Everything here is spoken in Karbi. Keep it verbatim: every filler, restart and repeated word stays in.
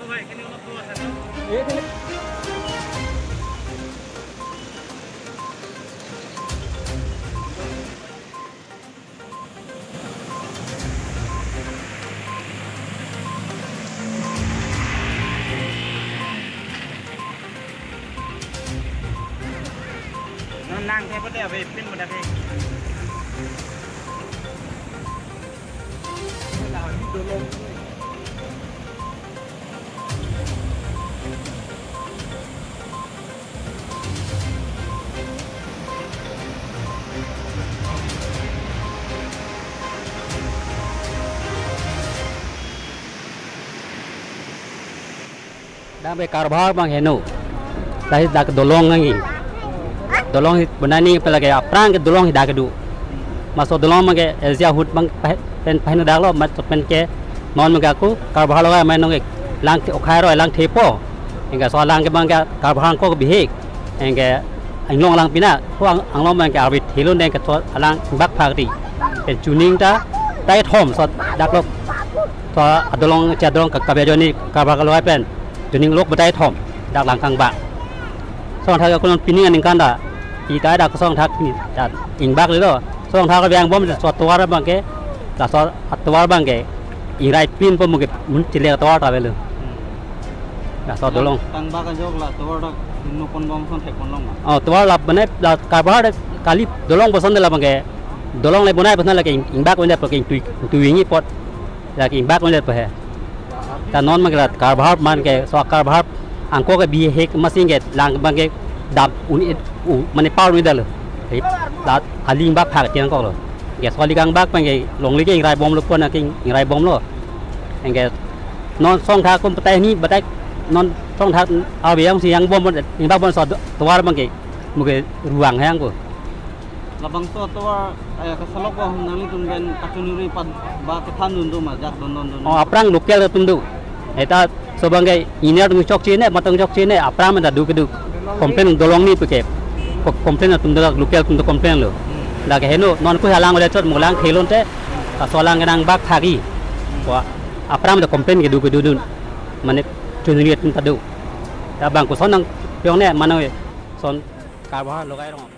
Non nang the pade ave pin pade ave. Dang pe karbahar abang heno. Lahai dak dolong nangji. Dolong hi bonai nangji pen lake aphrang ke dolong hi dak kedo. Maso dolong abang ke ezia ahut abang pah-, pen paheno dak lo, maso pen ke non abang ke ako karbahar logai amei nong ke lang the okhai ro lang thepo. Anke laso alang ke abang ke karbahar angko ke bihek. Anke inglong alang pina ko ang, anglong abang ke arve thelun deng ke laso alang bak phak di. Pen chuning ta tai thom laso dak lo. Laso adolong, che adolong ka, kabe ajoine karbahar kalogai pen chuning lok batai thom dak lang kangbak. Laso athak ke ako non pining aningkan ta, pi tai dak laso athak ni ta ingbak lelo. Laso athak ke bang bom laso atovar abang ke, laso atovar abang ke ingrai pinpo, mo ke mun chile atovar ta avelo. Laso dolong. Kangbak ajok la atovar dak nupon bom ason thekpon long ma? Oh, atovar la bonai la karbahar dak kali dolong boson de la abang ke. Dolong le bonai boson lake ing-, ingbak undet pen ke ingtui, ingtui ingni apot. Lake ingbak undet pen he. Ta non abang ke la karbahar abang ke laso karbahar angko ke bihek amatsi ke lang abang ke dam un-, u-, mane par undet lo. Hei, la kali ingbak phak tiang kok lo. Ke laso kali kangbak abang ke longle ke ingrai bomlo pon ke ingrai bomlo. Anke non laso athak atum patai ni batai non laso athak abe yang si yang bom ingbak bom laso atovar abang ke mo ke ruang hang ko. Labangso atovar, eh, kasalok ko nanglitum pen kachoningri pad ba kethan dun do ma, jak don don dun? Oh, aphrang local atum do. Eta laso abang ke engineer atum chokche ne, matang chokche ne, aphrang ta do kedo. Complain dolong ni pu ke. Ko-, complain atum do, local atum do complain lo. Dak ke heno, non ko alang ole chot mo lang thelun te. Laso alang ke nang bak phak-i. Ko aphrang ta complain kedo kedo dun. Mane choningri atum ta do. Ta bang koson nangpiyong ne mane son karbahar logai rong.